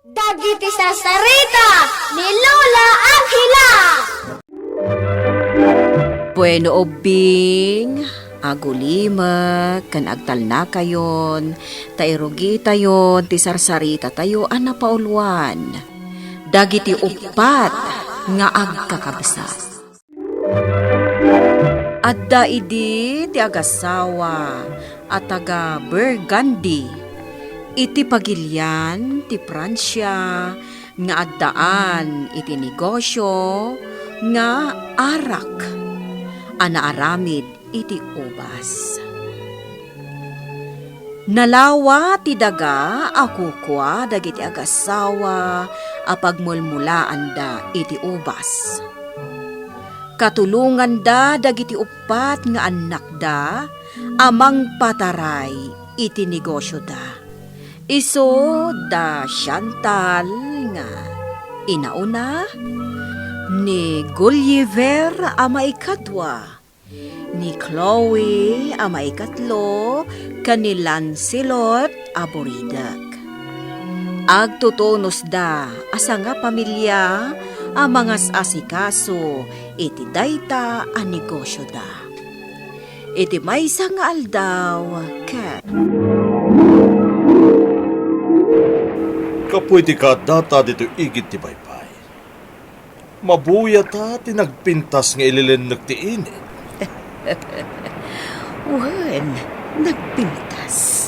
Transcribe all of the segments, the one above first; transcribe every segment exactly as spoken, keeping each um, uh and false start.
Dagiti sarsarita ni Lola Angela. Bueno, ubbing, agulimek ken agtalnakayon, ta irugitayon ti sarsarita tayo a napauluan. Dagiti uppat nga agkakabsat. Adda idi ti agasawa a taga Burgundy iti pagilian ti Francia nga addaan iti negosio nga arak a naaramid iti ubas. Nalawa ti daga a kukua dagiti agasawa a pagmulmulaanda iti ubas. Katulonganda dagiti uppat nga annakda a mangpataray iti negosioda. Isu da Chantal nga inauna, ni Gulliver a maikadua, ni Chloe a maikatlo, ken ni Lancelot a buridek. Agtutunosda a sangapamilia a mangas-asikaso iti dayta a negosioda. Iti maysa nga aldaw, ket Kapuy ti kaaddata ditoy igid ti baybay. Mabuyata ti nagpintas nga ililennek ti init. Wen, nagpintas.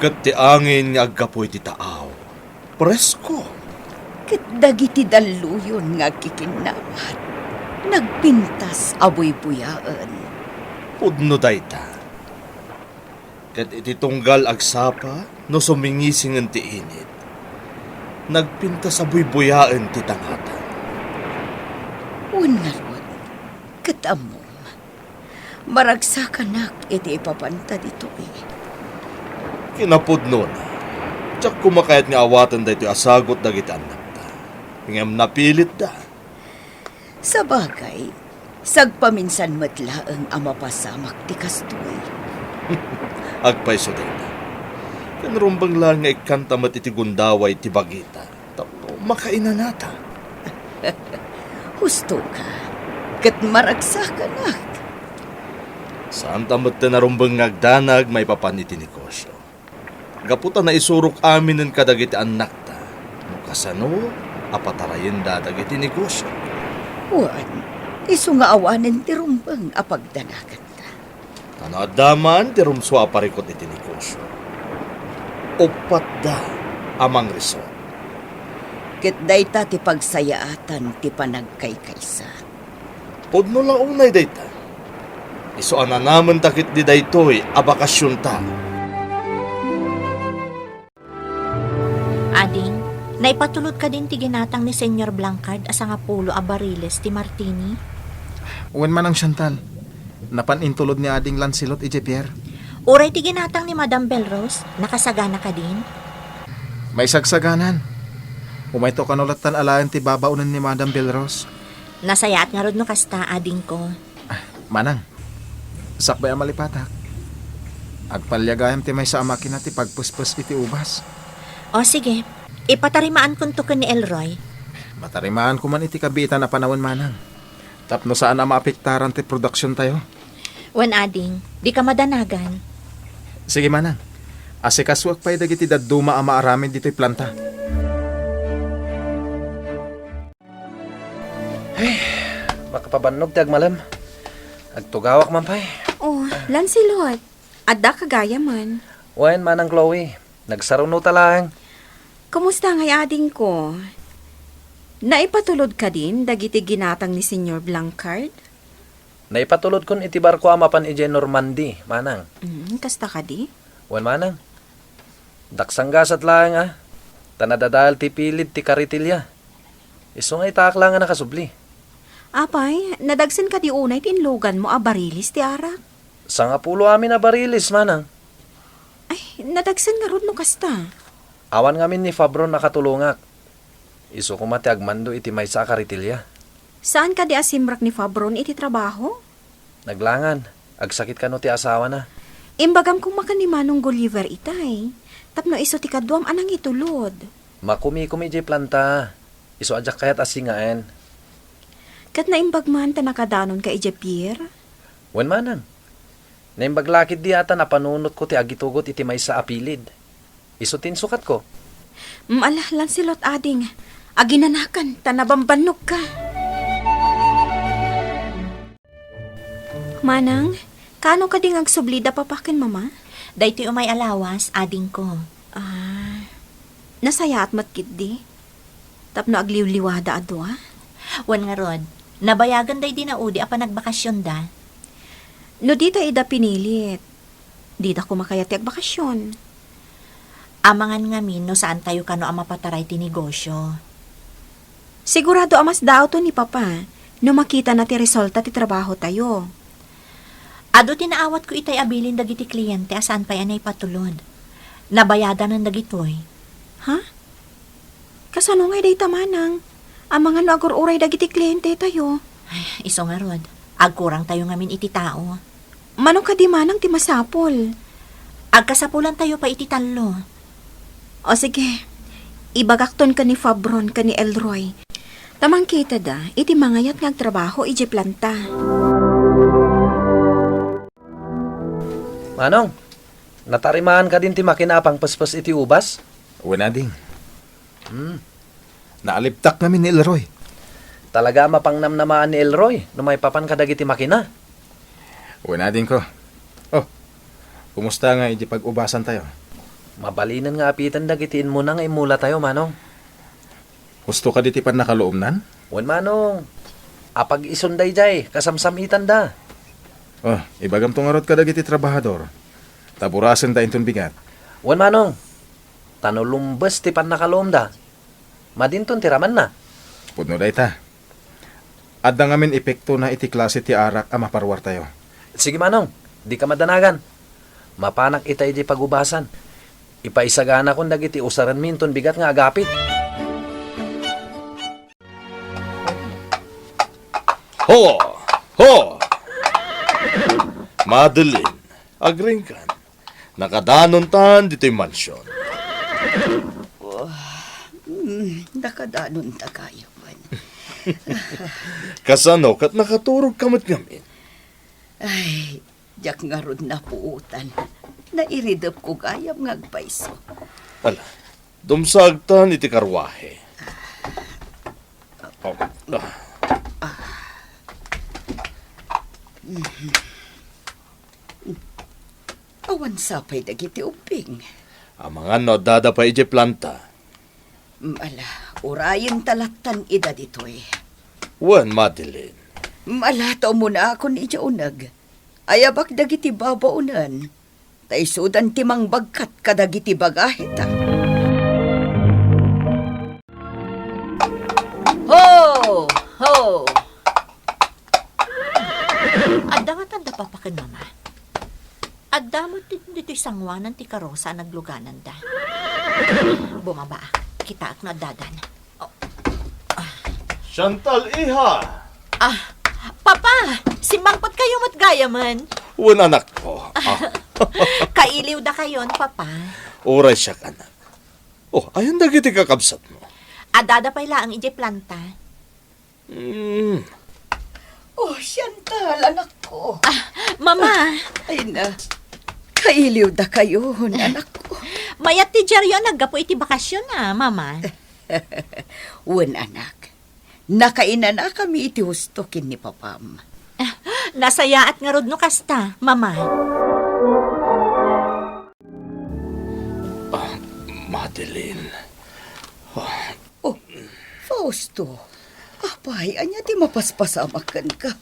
Ket ti angin nga aggapu iti taaw, presko. Ket dagiti dalluyon nga agkikinnawat, nagpintas a buybuyaen. Pudno dayta. Ket iti tunggal agsapa no sumingisingen ti init, nagpintas a buybuyaen ti tangatang. Wen ngarud, ket ammom, maragsakanak iti ipapanta ditoy. Kinapudnona, diak koma kayat nga awaten daytoy a sagut dagiti annakta. Ngem napilitda. Sabagay, sagpaminsan met laeng a mapasamak ti kastoy. Agpayso dayta. Ken rumbeng laeng nga ikkanta met iti gundaway ti bagita tapno makainanata. Husto ka, ket maragsakanak. Saanta met ti narumbeng nga agdanag maipapan iti negosio. Gapu ta naisurok aminen kadagiti annakta no kasano a patarayenda dagiti negosio. Wen, isu nga awanen ti rumbeng a pagdanaganta. Ta no adda man ti rumsua a parikut iti negosio, uppatda a mangrisot. Ket dayta ti pagsayaatan ti panagkaykaysa. Pudno la unay dayta. Isu a nanamenta ketdi daytoy a bakasionta. Ading, naipatulod kadin ti ginatang ni Señor Blanchard a sangapulo a bariles ti Martini? Wen, Manang Chantal. Napan intulod ni Ading Lancelot idiay pier. Uray ti ginatang ni Madam Belrose, nakasagana kadin? Maisagsaganan. Umayto kano lattan alaen ti babaonen ni Madam Belrose. Nasayaat ngarud no kasta, adingko. Ah, Manang, sakbay a malipatak, agpaliagayam ti maysa a makina ti pagpespes iti ubas. O, sige. Ipatarimaankonto ken ni Elroy. Matarimaanko man iti kabiitan a panawen, Manang, tapno saan a maapektaran ti produksiontayo. Wen, ading, dika madanagan. Sige, Manang. Asikasuek pay dagiti dadduma a maaramid ditoy planta. Ay, makapabannog ti agmalem. Agtugawak man pay. Oh, Lancelot, adda ka gayamen. Wen, Manang Chloe, nagsaruno ta laeng. Kumusta ngay adingko? Naipatulod kadin dagiti ginatang ni Señor Blanchard? Naipatulodkon iti barko a mapan idiay Normandy, Manang. Mm, kasta kadi? Wen, Manang. Daksanggasat laeng a, ta nadadael ti pilid ti karitilia. Isu nga itaak laeng a nakasubli. Apay, nadagsen kadi unay ti inluganmo a bariles ti arak? Sangapulo amin a bariles, Manang. Ay, nadagsen ngarud no kasta. Awan ngamin ni Fabron a katulongak. Isu koma ti agmando iti maysa a karitilia. Saan kadi a simrek ni Fabron iti trabaho? Naglangan, agsakit kano ti asawana. Imbagam koma ken ni Manong Gulliver itay, tapno isu ti kaduam a nangitulod. Makumikom idiay planta. Isu a diak kayat a singaen. Ket naimbag man ta nakadanonka idiay pier? Wen manang. Naimbag la ketdi a ta napanunotko ti agitugot iti maysa a pilid. Isu ti insukatko. Mm, ala, Lancelot, ading. Aginanakan, ta nabambannogka. Manang, kaano kadi nga agsublida papa ken mama? Daytoy umay a lawas, adingko. Ah, nasayaat met ketdi? Tapno agliwliwada a dua? Wen ngarud, nabayagan daydi naudi a panagbakasionda. No dita ida pinilit, dita koma kayat ti agbakasion. Amangan ngamin no saantayo kano a mapataray ti negosio. Sigurado a masdaawto ni Papa no makitana ti resulta ti trabahotayo. Adu ti naawatko itay a bilin dagiti kliente a saan pay a naipatulod. Nabayadanan dagitoy. Ha? Kasano ngay dayta manang? Amangan no agur-uray dagiti klientetayo. Ay, isu ngarud, agkurangtayo ngamin iti tao. Mano kadi manang ti masapul? Agkasapulantayo pay iti tallo. O sige, ibagakton ken ni Fabron ken ni Elroy. Ta mangkitada iti mangayat nga agtrabaho idiay planta. Manong, natarimaan kadin ti makina a pangpespes iti ubas? Wen, ading. Hmm. Naalibtak ngamin ni Elroy. Talaga a mapangnamnamaan ni Elroy no maipapan kadagiti makina. Wen, adingko. Oh, kumusta nga iti pag-ubasantayo? Mabalinen nga apiten dagiti immuna nga immulatayo, Manong. Husto kadi ti pannakaluomnan? Wen, Manong. Apag-isun daydiay, kasamsamitanda. Oh, ibagamto ngarud kadagiti trabahador. Ta burasenda inton bigat. Wen, Manong. Ta no lumbes ti pannakaluomda, madinton ti ramanna. Pudno dayta. Adda ngamin epektona iti klase ti arak a maparuartayo. Sige, Manong, dika madanagan. Mapanak ita idiay pagubasan. Ipaisaganakon dagiti usarenmi inton bigat nga agapit. Ho! Ho! Madeline, agringkan. Nakadanontan ditoy mansion. Oh, mm, nakadanonta gayam. Kasano ket nakaturogka met ngamin? Ay, diak ngarud napuotan. Nairidepko gayam nga agpayso. Ala, dumsagtan iti karwahe. Oh, ah. Awan sapay dagiti ubbing. Amangan no addada pay idiay planta. Mm, ala, urayenta lattan ida ditoy. Wen, Madeline. Mm, ala, ta umunaakon idiay uneg. Ayabak dagiti babaonen. Ta isudan ti mangbagkat kadagiti bagaheta. Ho! Ho! Adda nga tanda papa ken mama. Adda met ti, ditoy sangoanan ti karosa a naglugananda. Bumabaak, kitaak no addadan. Oh. Chantal, iha! Ah, Papa, simmangpet kayo met gayamen. Wen, anakko. Ah. Kailiw da kayon, Papa. Uray siak, anak. Oh, ayan dagiti kakabsatmo? Addada pay laeng idiay planta. Hmm. Oh, Chantal, anakko. Ah, Mama. Ay na, kailiw da kayon, anakko. Mayat ti diaryo a naggapu iti bakasyon, ah, Mama. Wen, anak. Nakainanakami iti husto ken ni papam. Ah, nasayaat ngarud no kasta, Mama. Ah, Madeline. Ah. Oh, Fausto. Apay, ania ti mapaspasamak kenka?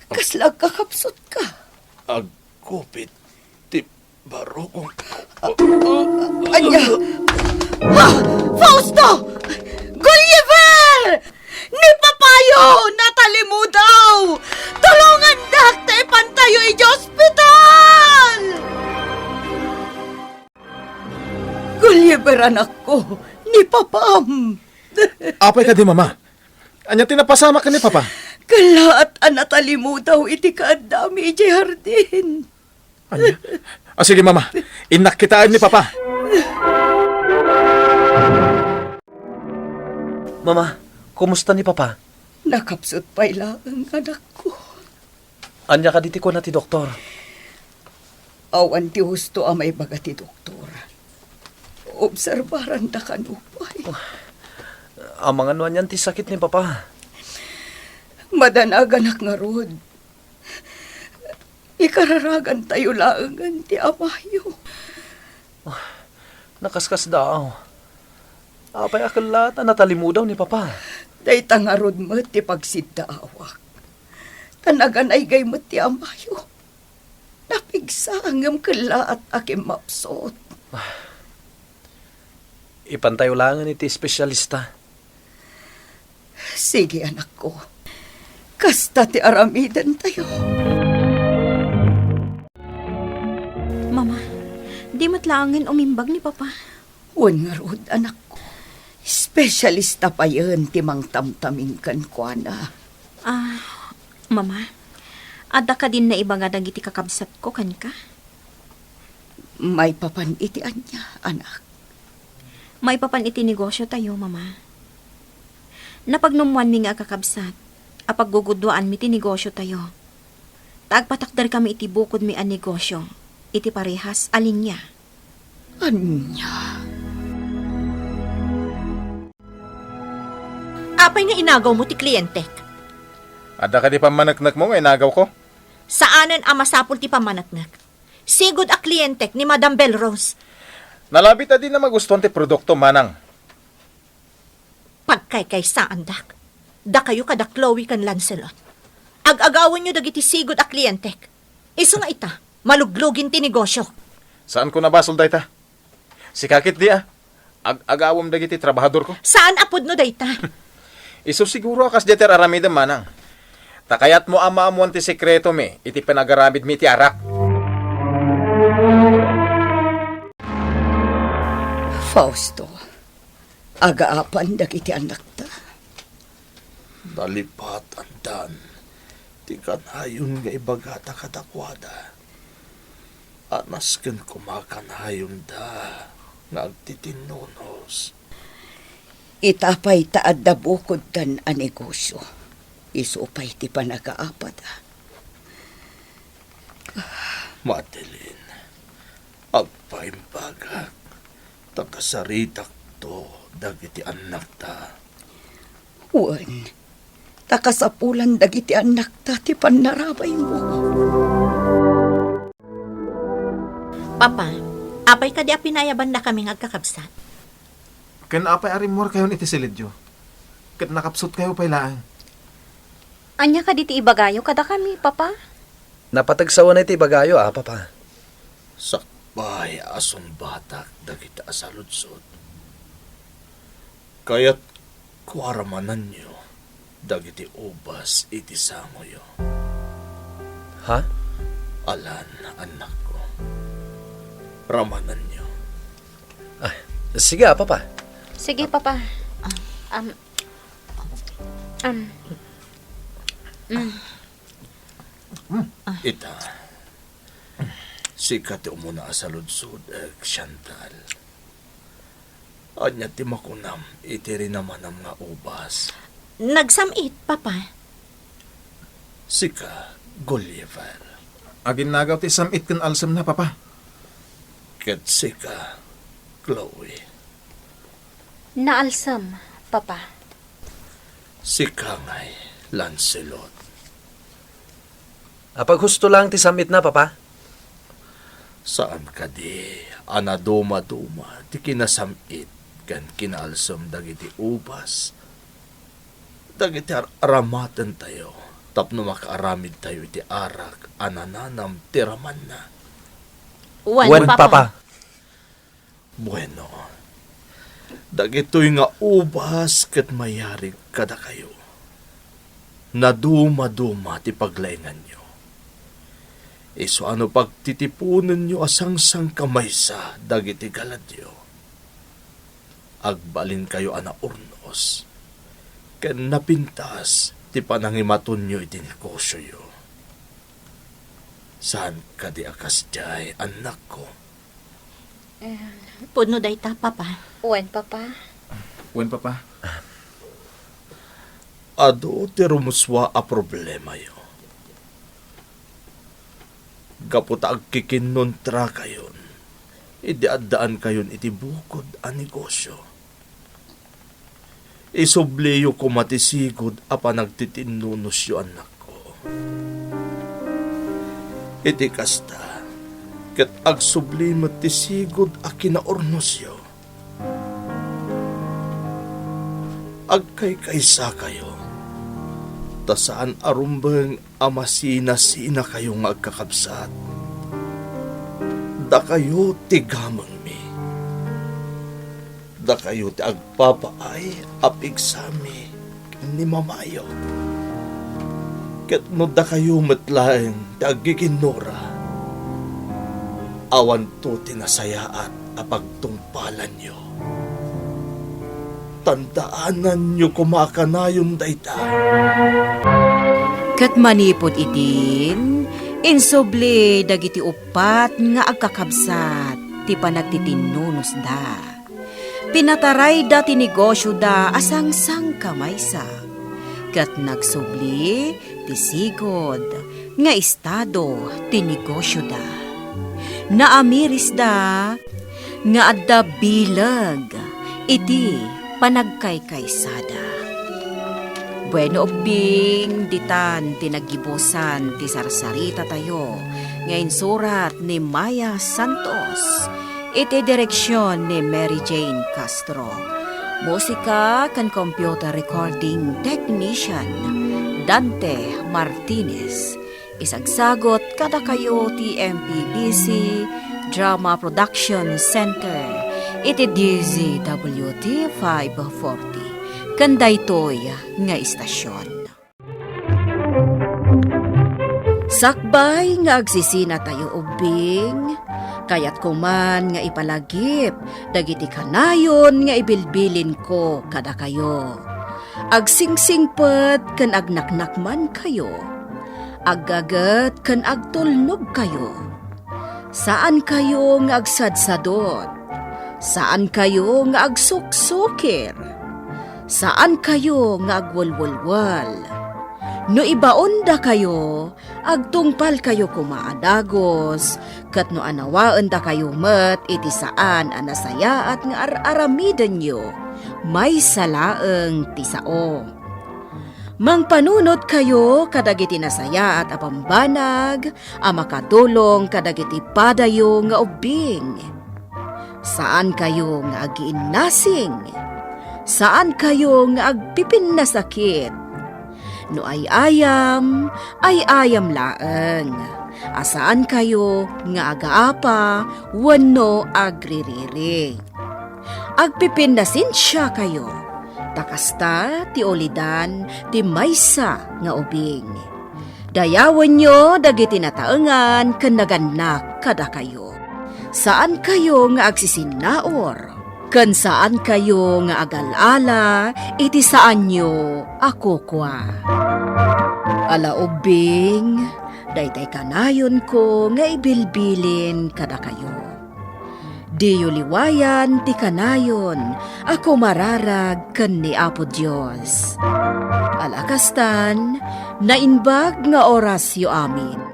Kasla agkakapsutka? Agkupit ti barukongko. Ania? Ha? Fausto! Gulliver! Ni papayo, natalimudaw! Tulongandak ta ipantayo idiay ospital! Gulliver, anakko, ni papam. Apay kadi, Mama? Ania ti napasamak ken ni Papa? Kellaat a natalimudaw iti kaaddami idiay hardin. Ania? Ah, sige, Mama. Innak kitaen ni Papa. Mama, kumusta ni Papa? Nakapsut pay laeng, anakko. Ania kadi ti kuna ti doktor? Awan ti husto a maibaga ti doktor. Obserbaranda kano pay. Amangan no anian ti sakit ni Papa. Madanaganak ngarud. Ikararagantayo laengen ti amayo. Nakaskasdaaw. Apay a kellaat a natalimudaw ni Papa? Dayta ngarud met ti pagsiddaawak. Ta naganaygay met ti amayo. Napigsa ngem kellaat a kimmapsut. Ipantayo laengen iti espesyalista. Sige, anakko. Kasta ti aramidentayo. Mama, di met laengen umimbag ni Papa? Wen ngarud, anakko. Espesyalista payen ti mangtamtamin kenkuana. Ah, Mama, adda kadin naibaga dagiti kakabsatko kenka? Maipapan iti ania, anak? Maipapan iti negosiotayo, Mama. Napagnummoanmi nga agkakabsat a paggugudduaanmi ti negosiotayo. Ta agpatakderkami iti bukodmi a negosio iti parehas a linia. Ania? Apay nga inagawmo ti klientek? Adda kadi pammaneknekmo nga inagawko? Saanen a masapul ti pammaneknek. Sigud a klientek ni Madam Belrose. Nalabit a dina magustuan ti produkto, manang. Pagkaykaysaandak. Dakayo kada Chloe ken Lancelot. Ag-agawenyo dagiti sigud a klientek. Isu nga ita, maluglugin ti negosio. Saanko a basol dayta. Sika ketdi a. Ag-agawem dagiti trabahadorko. Saan a pudno dayta. Isu siguro a kasdiay ti ar-aramidem, manang. Ta kayatmo a maammoan ti sekretomi iti panagaramidmi iti arak. Fausto, agaapan dagiti annakta. Nalipatandan ti kanayon nga ibagata kadakuada. A nasken koma kanayonda nga agtitinnunos. Ita pay ta adda bukoddan a negosio. Isu pay ti panagaapada. Madeline, agpaimbagak, ta kasaritakto dagiti annakta. Wen, ta kasapulan dagiti annakta ti pannarabaymo. Papa, apay kadi a pinayabannakami nga agkakabsat? Ken apay a rimmuarkayon iti silidyo, ket nakapsutkayo pay laeng? Ania kadi ti ibagayo kadakami, Papa? Napateg sa unay ti ibagayo, a, Papa. Sakbay a sungbatak dagiti a saludsod. Kayatko a ramananyo dagiti ubas iti sangoyo. Ha? Alan, annakko. Ramananyo. Ah, sige, a, Papa. Sige, Papa. Um, um, mm. Ita, sika ti umuna a saludsodek, Chantal. Ania ti makunam iti rinamanam nga ubas? Nagsam-it, Papa. Sika, Gulliver. Aginnagaw ti sam-it ken alsemna, Papa. Ket sika, Chloe. Naalsem, Papa. Sika ngay, Lancelot. Apaghusto laeng ti sam-itna, Papa. Saan kadi a nadumaduma ti kinasam-it ken kinaalsem dagiti ubas dagiti ar-, aramatentayo tapno makaaramidtayo iti arak a nananam ti ramanna? Wen, Wen, Papa. Papa. Bueno, dagitoy nga ubas ket mayarig kadakayo. Nadumaduma ti paglainganyo. Isu a no pagtitiponenyo a sangsangkamaysa dagiti galadyo, agbalinkayo a naurnos ken napintas ti panangimatonyo iti negosioyo. Saan kadi a kasdiay, annakko? Em. Pudno dayta, Papa. Wen, Papa. Wen, Papa. Adu ti rumusua a problemayo. Gapu ta agkikinnuntrakayon, idi addaankayon iti bukod a negosio. Isubliyo koma ti sigud a panagtitinnunosyo, annakko. Iti kasta, ket agsubli met ti sigud a kinaurnosyo. Agkaykaysakayo, ta saan a rumbeng a masinasinakayo nga agkakabsat. Dakayo ti gamengmi. Dakayo ti agpapaay a pigsami ken ni mamayo. Ket no dakayo met laeng ti agkikinnura, awanto ti nasayaat a pagtungpalanyo. Tandaananyo koma kanayon dayta. Ket manipud idin, insubli dagiti uppat nga agkakabsat ti panagtitinnunosda. Pinatarayda ti negosioda a sangsangkamaysa, ket nagsubli ti sigud nga estado ti negosioda. Naamirisda nga adda bileg iti panagkaykaysada. Bueno, ubbing, ditan ti naggibusan ti sarsaritatayo nga insurat ni Maya Santos, iti direksion ni Mary Jane Castro. Musika ken computer recording technician, Dante Martinez. Isagsagot kadakayo ti M P B C Drama Production Center iti D Z W T five forty, ken daytoy nga istasion. Sakbay nga agsisinatayo ubbing, kayatko man nga ipalagip dagiti kanayon nga ibilbilinko kadakayo. Agsingsingpet ken agnaknakmankayo. Aggaget ken agtulnogkayo. Saankayo nga agsadsadot. Saankayo nga agsuksukir. Saankayo nga agwelwelwel. No ibaondakayo, agtungpalkayo koma a dagus, ket no anawaendakayo met iti saan a nasayaat nga ar-aramidenyo, maysa laeng ti sao. Mangpanunotkayo kadagiti nasayaat a bambanag a makadulong kadagiti padayo nga ubbing. Saankayo nga agiinnasing. Saankayo nga agpipinnasakit. No ay-ayam, ay-ayam laeng. A saankayo nga agaapa wenno agririri. Agpipinnasensiakayo, ta kasta ti ulidan ti maysa nga ubing. Dayawenyo dagiti nataengan ken nagannak kadakayo. Saankayo nga agsisinnaur, ken saankayo nga agal-ala iti saanyo a kukua. Ala ubbing, daytay kanayonko nga ibilbilin kadakayo. Diyo liwayan ti kanayon a kumararag ken ni Apo Dios. Ala kastan, naimbag nga orasyo amin.